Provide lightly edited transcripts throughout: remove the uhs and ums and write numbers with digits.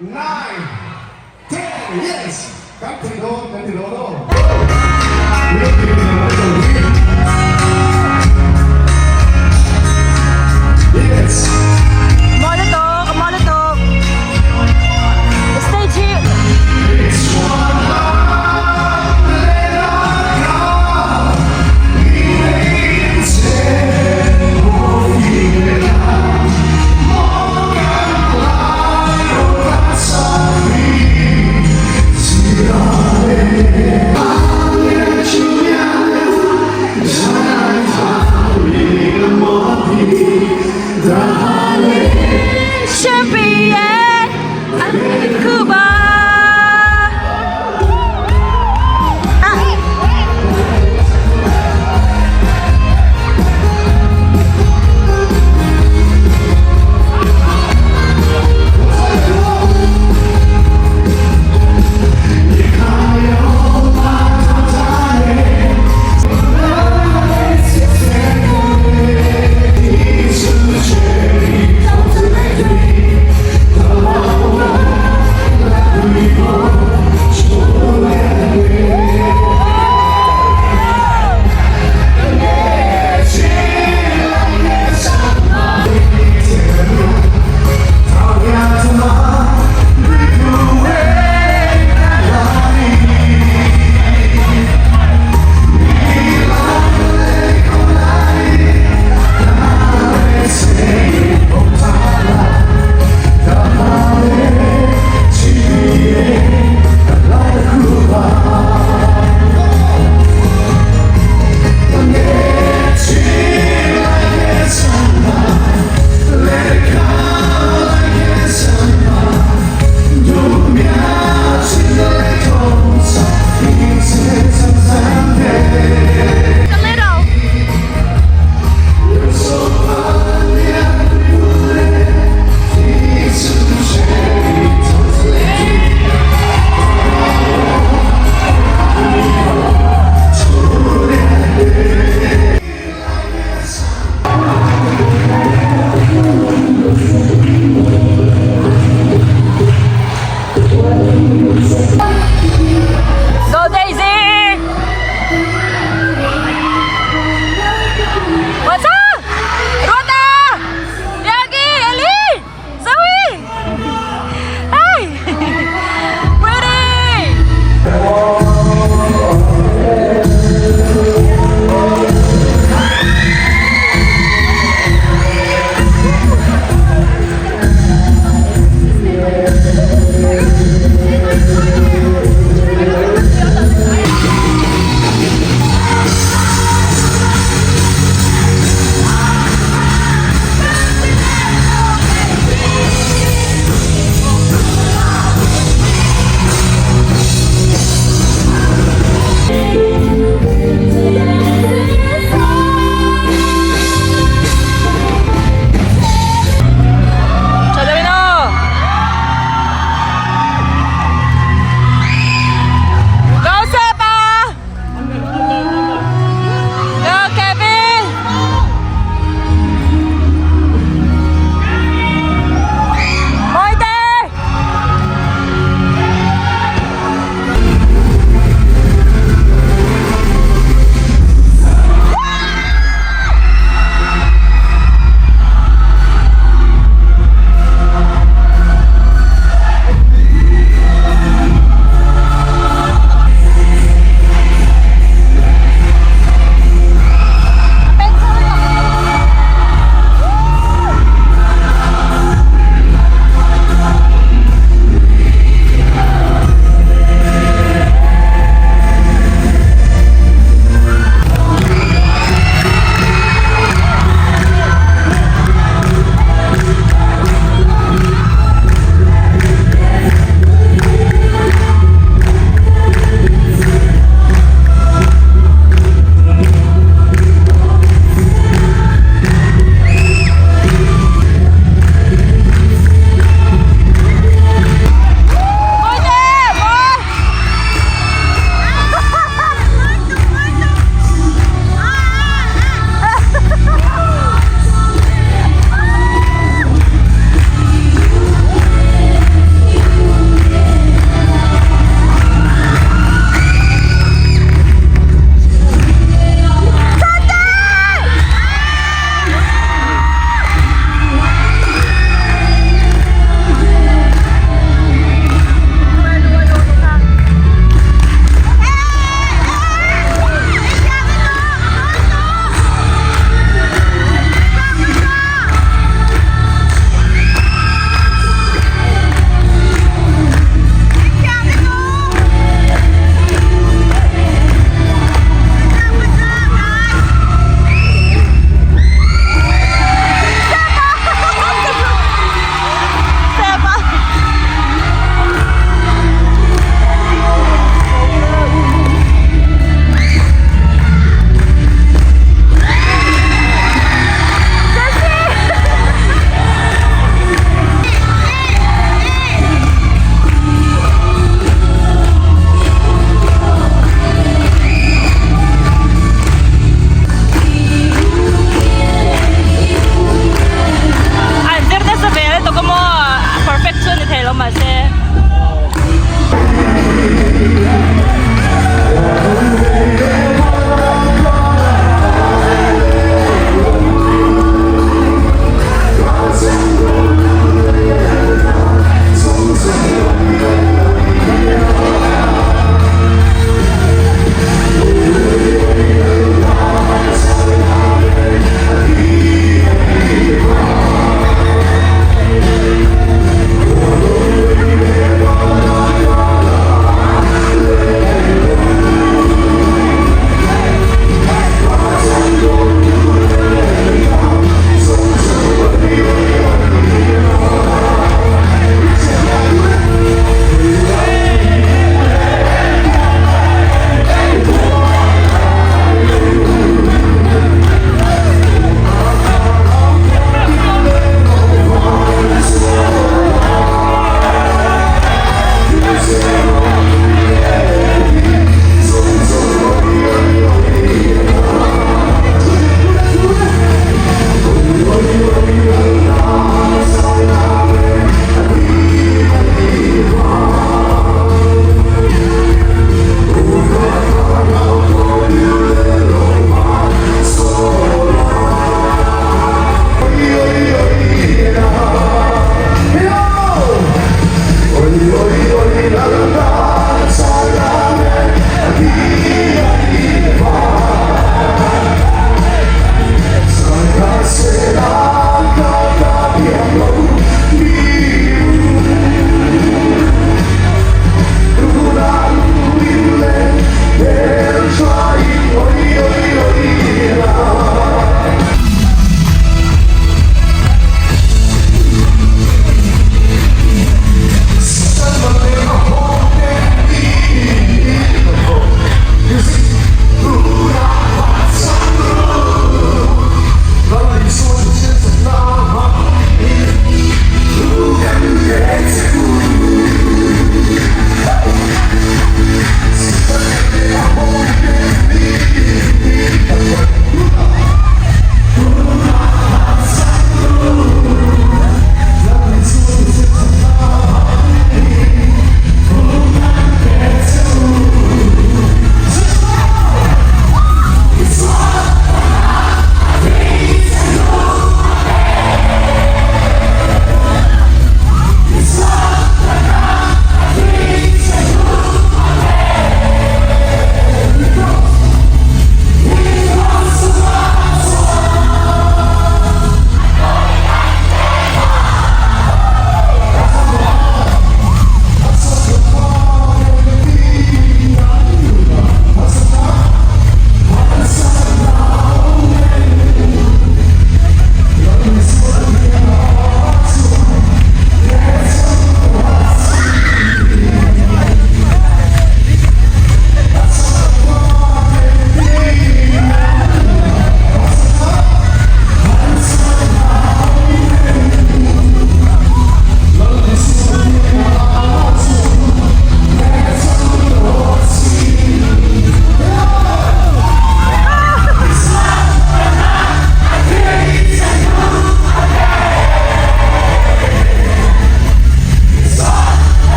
9, 10, yes! Kan thei dawn, kan ti dawn aw. Yes! Mawi lutuk, mawi lutuk. Stage hi.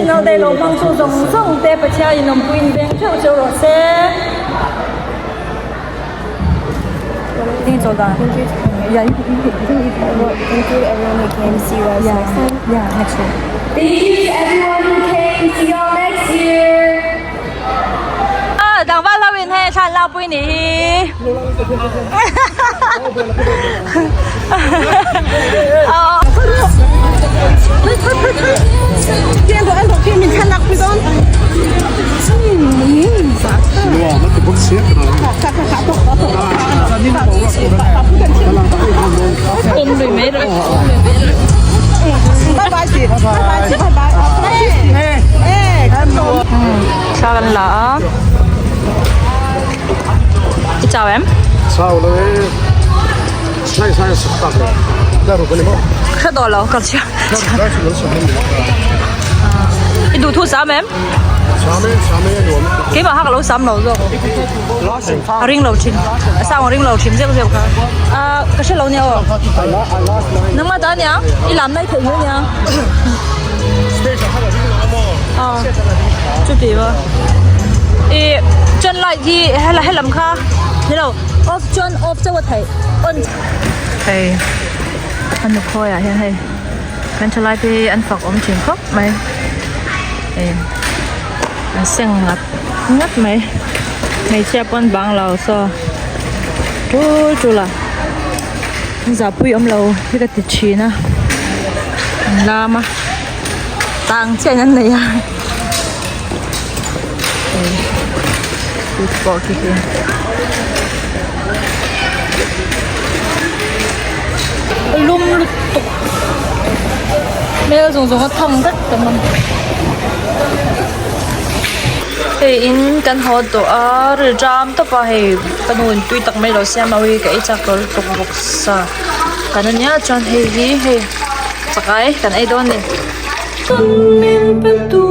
National Day lo hmang chu zawng zawng te Pathianin awmpuiin veng theuh cheu rawh se. Thank you Yeah, you, you, you, you, Thank you to everyone who came. See you guys yeah, next time. yeah, next year. Thank you to everyone who came. See y'all next year. Ah, tlangval ho in hei thlan lak pui nih hi. Thla kan la a i chau em? Chau lo e sai sai sak tak lo la ru ka ni maw? Hre tawh lo ka chhiar i duh thu sam em? Sam e sam e a nuam Keimah kha ka lo sam lo zawk a ring lo thin a sound a ring lo thin zeuh zeuh kha ah ka hre lo nia aw nangmah ta ania i lam nai theih mai ania ah chuti va i chuan light hi hela helam kha ni lo off chuan off chauh a theih on hei a nukhawi ah hian hei kan thalai te hi an fak awm thin khawp mai hei. An seng ngat ngat mai hmeichhia pawn bang lo saw tul tul a zahpui awm lo hi ka ti thin a an lam a tang chiah in an nei a hei kut pawh khi khi lum lutuk hmel zawng zawng a thang vek ta maw. Hei in kan haw tawh a ri ram tawp a hei ka nu in tui tak mai lo siam a ui ka ei chak tawh lutuk bawk sa kan ania chuan hei hi hei chakai kan ei dawn a ni.